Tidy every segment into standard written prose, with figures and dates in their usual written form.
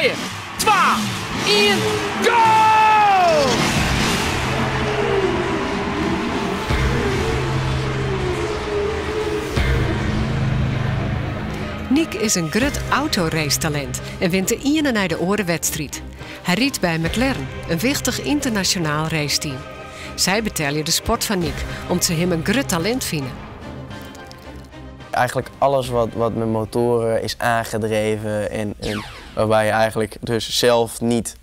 Trije, twa, ien, go! Nyck is in grut autoracetalint en wint de iene nei de oare wedstriid. Hy rydt by McLaren, in wichtich ynternasjonaal raceteam. Sy betelje de sport fan Nyck om't se him in grut talint fine. Eigenlijk alles wat, wat met motoren is aangedreven en, en waarbij je eigenlijk dus zelf niet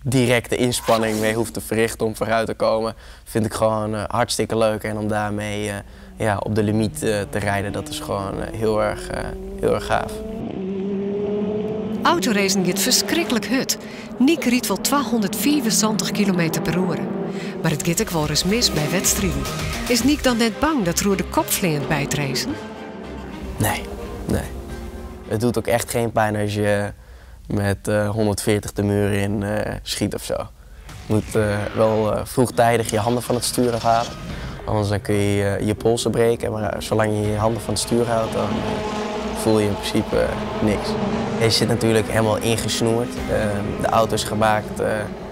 direct de inspanning mee hoeft te verrichten om vooruit te komen, vind ik gewoon uh, hartstikke leuk. En om daarmee uh, ja, op de limiet uh, te rijden, dat is gewoon heel erg, heel erg gaaf. Autoracen giet ferskriklik hurd. Nyck rydt wol 275 kilometer per oere. Mar it giet ek wolris mis by wedstriden. Is Nyck dan net bang dat er oer de kop fleant by it racen? Nee, nee. Het doet ook echt geen pijn als je met 140 de muur in schiet of zo. Je moet wel vroegtijdig je handen van het stuur afhalen. Anders dan kun je je polsen breken. Maar zolang je je handen van het stuur houdt, dan voel je in principe niks. Je zit natuurlijk helemaal ingesnoerd. De auto is gemaakt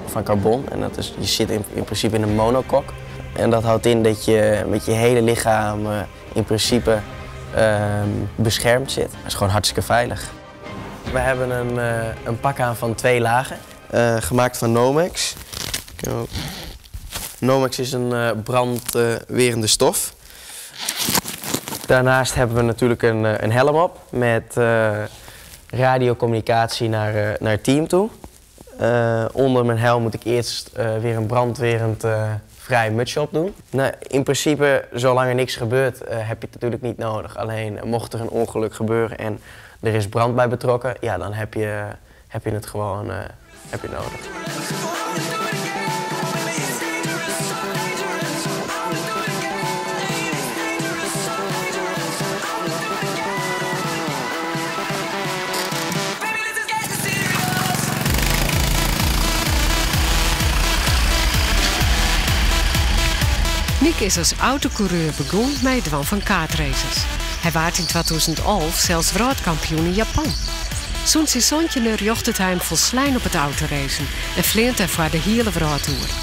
van carbon en dat is, je zit in, in principe in een monocoque. En dat houdt in dat je met je hele lichaam in principe beschermd zit. Dat is gewoon hartstikke veilig. We hebben een, een pak aan van twee lagen, gemaakt van Nomex. Nomex is een brandwerende stof. Daarnaast hebben we natuurlijk een, een helm op met radiocommunicatie naar, naar het team toe. Onder mijn helm moet ik eerst weer een brandwerend vrij mutsje opdoen. Nou, in principe, zolang er niks gebeurt, heb je het natuurlijk niet nodig. Alleen mocht er een ongeluk gebeuren en er is brand bij betrokken, ja, dan heb je het gewoon heb je nodig. Nyck is as autokoereur begûn mei it dwaan fan kartraces. Hy waard yn 2011 sels wrâldkampioen yn Japan. Sûnt syn santjinde rjochtet hy him folslein op it autoracen en fleant dêrfoar de hiele wrâld oer.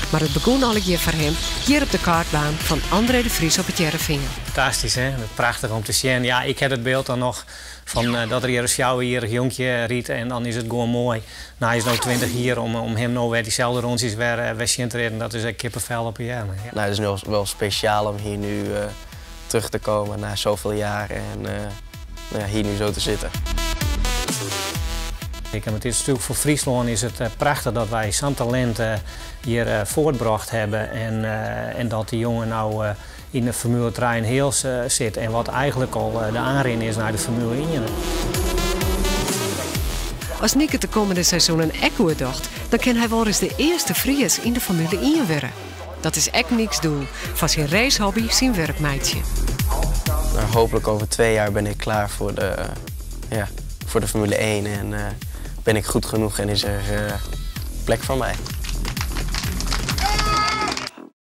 Mar it begûn allegear foar him hjir op de kartbaan fan André de Vries op It Hearrenfean. Fantastysk, hè? Prachtich om te sjen. Ja, ik ha it byld dan noch fan dat er hjir as fjouwerjierrich jonkje rydt en dan is it gewoan moai. No, hy is no 20 jier om him no wer dyselde rûntsjes wer, wer sjen te riden. Dat is ek kippenvel op 'e earmen. Ja. Nou, het is nu wel speciaal om hier nu terug te komen na zoveel jaar en nou ja, hier nu zo te zitten. Ik, it is natuerlik foar Fryslân is it prachtich dat wy sa'n talint hjir fuortbrocht hawwe en, en dat dy jonge no yn de Formule 3 Heels sit en wat eigentlik al de oanrin is nei de Formule 1. As Nyck it de kommende seizoenen ek goed docht, dan kin hy wolris de earste Fries yn de Formule 1 wurde. Dat is ek Nycks doel, fan syn racehobby syn wurk meitsje. Nou, hopelijk over 2 jaar ben ik klaar voor de, ja, voor de Formule 1 en ben ik goed genoeg en is er plek voor mij.